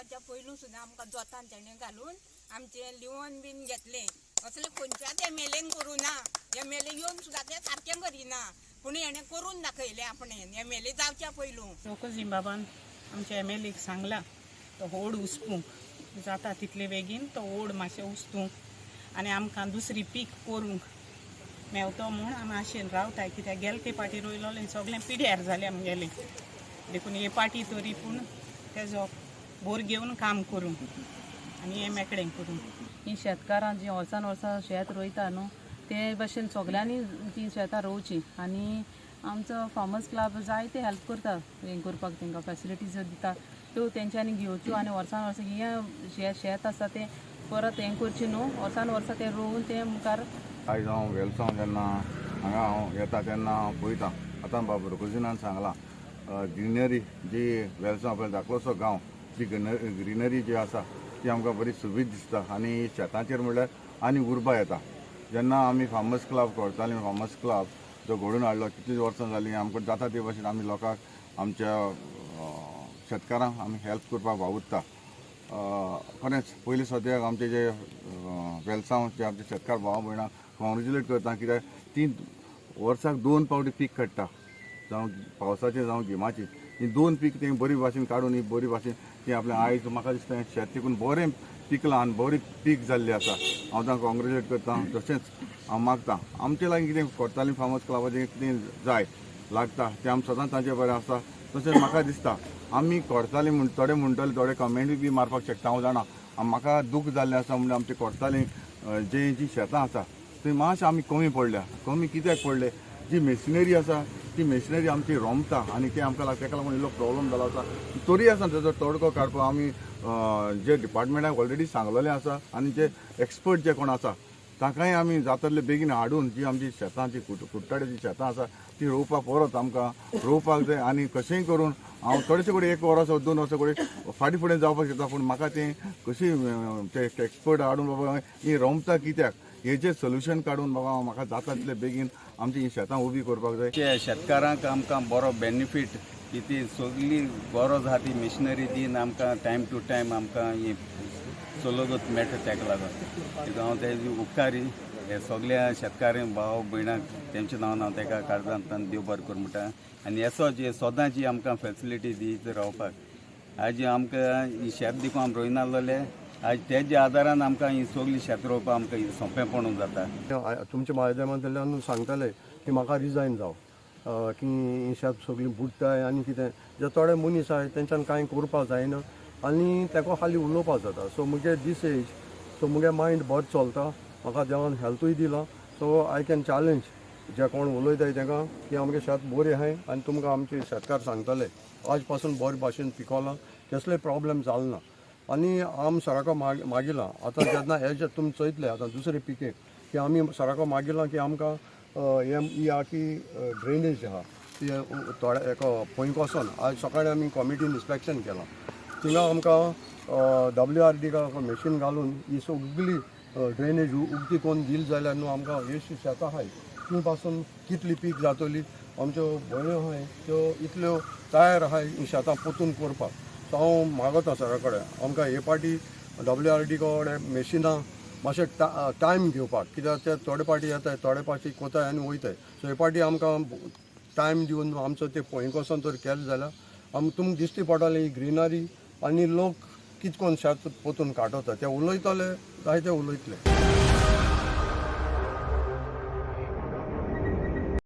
जावच्या पयलू सुद्दां आमकां जोतान तेणें घालून आमचें लिवोन बीन घेतलें. असलें खंयच्याच एमएलएन करूं ना. एमएलए येवन सुद्दां तें सारकें करिना, पूण हेणें करून दाखयलें आपणें एमएलए जावच्या पयलू. रोकोजिंबाबान आमच्या एमएलएक सांगलां तो होड उसपूंक जाता तितले बेगीन, तो ओड मातशें उस्तूंक आनी आमकां दुसरी पीक करूंक मेवतो म्हूण आमी आशेन रावताय. कित्याक गेले ते पाटी रोयलोलें सगळें पिड्यार जालें आमगेलें, देखून हे पाटी तरी पूण तेजो बोर घेवन काम करूंक आनी हें मेकळें करूंक. ही शेतकारां जीं वर्सान वर्सां शेत रोयता न्हू, ते भशेन सगल्यांनी तीं शेतां रोवचीं. आनी आमचो फार्मर्स क्लब जायते हेल्प करता हें करपाक, तांकां फेसिलिटीज दिता त्यो तेंच्यांनी घेवच्यो आनी वर्सान वर्सां हें जें शेत आसा तें परत हें करचें न्हू, वर्सान वर्सां तें रोवन तें मुखार. आयज हांव वेलसांव जेन्ना हांगा हांव येता तेन्ना हांव पळयता, आतां बाब रोकोजिनान सांगलां, ग्रिनरी जी वेलसांव पळय धाकलोसो गांव, जी ग्रिनरी जी आसा ती आमकां बरी सोबीत दिसता. आनी शेतांचेर म्हणल्यार आनी उर्बा येता. जेन्ना आमी फार्मर्स क्लब करतालीं, फार्मर्स क्लब जो घडोवन हाडलो, कितलीं वर्सां जालीं, आमकां जाता ते भशेन आमी लोकांक, आमच्या शेतकारांक आमी हेल्प करपाक वावुरता. खरेंच पयलीं सद्याक आमचे जे वेलसांव जे आमचे शेतकार भाव भयणां कॉंग्रेच्युलेट करता, कित्याक ती वर्साक दोन पावटी पीक काडटा, जावं पावसाचें जावं गिमाचें. ही दोन पीक ती बरी भाशेन काडून ही बरी भाशेन ती आपलें आयज म्हाका दिसता हें शेत तिकून बरें पिकलां आनी बरी पीक जाल्ली आसा. हांव तांकां कॉंग्रेच्युलेट करता. तशेंच हांव मागता आमचे लागीं कितें करतालीं फार्मर्स क्लबाचें कितें जाय लागता तें आमी सदांच तांचे बरें आसता. तशेंच म्हाका दिसता आमी करतालीं म्हण थोडे म्हणटले, थोडे कमेंटूय बी मारपाक शकता, हांव जाणा. म्हाका दूख जाल्लें आसा म्हणजे आमचे करतालीं जे जी शेतां आसा थंय मातशें आमी कमी पडल्या. कमी कित्याक पडले? जी मेशिनरी आसा ती मेशिनरी आमची रोमता आनी ते आमकां तेका लागून इल्लो प्रॉब्लम जालो आसा. तरी आसा तेजो तोडको काडपाक आमी जे डिपार्टमेंटाक ऑलरेडी सांगलेलें आसा आनी जे एक्सपर्ट जे कोण आसा तांकांय आमी जातले बेगीन हाडून जी आमची शेतां, जी कुट्टाळेची शेतां आसा ती रोवपाक परत आमकां रोवपाक जाय. आनी कशेंय करून हांव थोडेशे कडेन एक वर्स 2 वर्सां कडेन फाटीं फुडें जावपाक शकता, पूण म्हाका तें कशी ते एक्सपर्ट हाडून बाबा ही रोमता कित्याक हेजें सोल्युशन काडून बाबा म्हाका जाता तितले बेगीन आमची ही शेतां उबी करपाक जाय. शेतकारांक आमकां बरो बेनिफीट की ती सगळी गरज आहा ती मिशनरी दिवन आमकां टायम टू टायम आमकां ही सवलत मेळटा. तेका लागून तितून हांव तेजी उपकारी हे सगल्या शेतकारांक, भाव भयणांक, तेंच्या नांवान हांव तेका काळजांतल्यान देव बरें करूं म्हणटा. आनी येसो जी सदां जी आमकां फेसिलिटी दीत रावपाक, आज आमकां ही शेत देखून आमी रोयनासलेले, आज तेज्या आदारान आमकां ही सगळी शेत रोवपाक आमकां सोंपेंपण जाता. तुमच्या माध्यमांतल्यान सांगतले की म्हाका रिजायन जाव की ही शेत सगळीं बुडटाय आनी कितें जे थोडे मनीस आहाय तेंच्यान कांय करपाक जायना आनी तेका खाली उलोवपाक जाता. सो मुगे दीस एज, सो मुगे मायंड बरें चलता, म्हाका देवान हेल्थूय दिला, सो I can challenge जे कोण उलयताय तेंकां की आमगे शेत बरें आहाय आनी तुमकां आमचे शेतकार सांगतले आज पासून बरे भाशेन पिकोलां, कसलेय प्रॉब्लेम जाल ना. आनी आम सराको मागिलां आतां जेन्ना हे जे तुमी चोयतले आतां दुसरे पिके की आमी सराको मागिलां की आमकां हें ही आहा की ड्रेनेज आहा ती थोडे एका पयंक वचोन आज सकाळीं आमी कॉमिटीन इन्स्पेक्शन केलां. थिंगा आमकां डब्ल्यू आर डी मशीन घालून ही सगळी ड्रेनेज उगती करून दिली जाल्यार न्हू आमकां ही शेतां आहाय थंय पासून कितली पीक जातली. आमच्यो भयण्यो आहाय त्यो इतल्यो तयार आहाय ही शेतां पोतून करपाक. सो हांव मागता सरा कडेन आमकां हे पाटी डब्ल्यू आर डी कडेन मशिनां मातशें टायम घेवपाक, कित्याक ते थोडे पाटी येताय, थोडे पाटी कोताय आनी वयताय. सो हे पाटी आमकां टायम दिवन आमचो ते पोंयक वचोन तर केलें जाल्यार आमकां तुमकां दिश्टी पडटलें ही ग्रिनरी आनी लोक कितें करून शेत पोतून काडटा ते उलयतले, जायते उलयतले.